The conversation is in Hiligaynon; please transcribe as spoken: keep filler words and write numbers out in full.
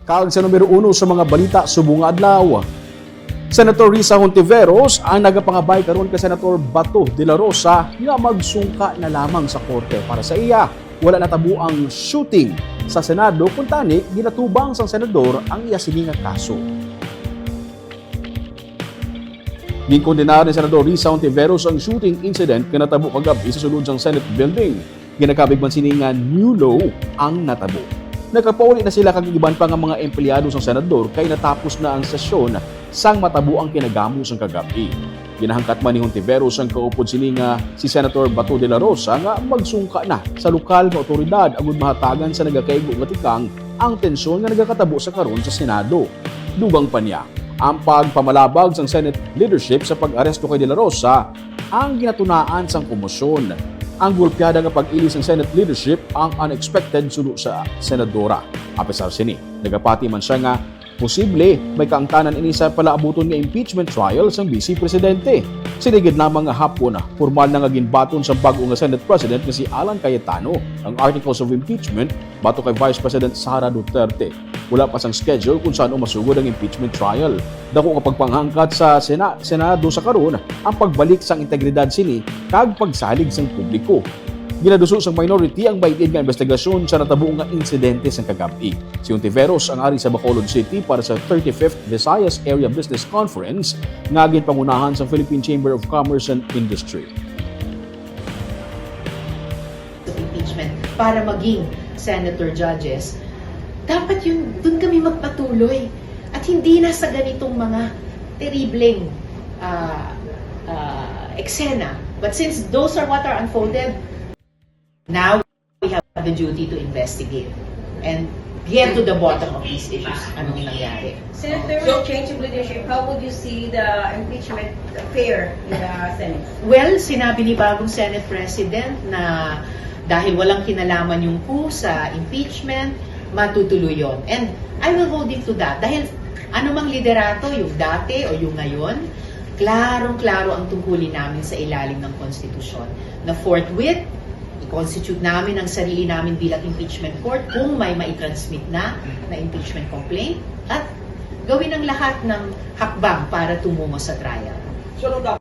Kag sa numero uno sa mga balita subong nga adlaw, Senator Risa Hontiveros ang nagapangabay karon kay Senator Bato de la Rosa nga magsungka na lamang sa korte para sa iya. Wala natabo ang shooting sa Senado, kuntani ginatubang sang senador ang iya sini nga kaso. Ginkondenar ni Senador Risa Hontiveros ang shooting incident nga natabo kagab-i sa sulod sang Senate Building. Ginakabig man sini nga new law ang natabo. Nakapauli na sila kag iban pa nga mga empleyado sang senador kay natapos na ang sesyon sang matabo ang kinagamo sang kagab-i. Ginahangkat man ni Hontiveros ang kaupod sini nga si Senator Bato de la Rosa nga magsungka na sa lokal nga awtoridad agud mahatagan sa nagakaigo nga tikang ang tensyon nga nagakatabo sa karon sa Senado. Dugang pa niya, ang pagpamalabag sang Senate leadership sa pag-aresto kay De La Rosa ang ginatunaan sang komosyon. Ang golpeada nga pag-ili sang Senate leadership ang unexpected suno sa senadora. Apesar sini, nagapati man siya nga posible may kaangtanan ini sa palaabuton nga impeachment trial sang Vice Presidente. Sini gid lamang nga hapon, formal na nga ginbaton sang bag-o nga Senate President nga si Alan Cayetano ang articles of impeachment batok kay Vice President Sara Duterte. Wala pa sang schedule kung san-o masugod ang impeachment trial. Dako nga pagpanghangkat sa Sena-, Senado sa karon ang pagbalik sang integridad sini kag pagsalig sang publiko. Ginaduso sang minority ang maid-id nga investigasyon sa natabo nga insidente sang kagab-i. Si Hontiveros ang ari sa Bacolod City para sa thirty-fifth Visayas Area Business Conference nga ginpangunahan sang Philippine Chamber of Commerce and Industry. Impeachment para maging senator judges, dapat yun, dun kami magpatuloy. At hindi na sa ganitong mga teribleng ah, ah, eksena. But since those are what are unfolded, now we have the duty to investigate and get to the bottom of these issues. Anong nangyari? Since there was a change of leadership, how would you see the impeachment affair in the Senate? Well, sinabi ni bagong Senate President na dahil walang kinalaman yung coup sa impeachment, matutuloy yon. And I will hold him to that. Dahil anumang liderato, yung dati o yung ngayon, klarong-klaro ang tungkulin namin sa ilalim ng konstitusyon na forthwith, i-constitute namin ang sarili namin bilang impeachment court kung may mai-transmit na na impeachment complaint at gawin ang lahat ng hakbang para tumungo sa trial. So, nung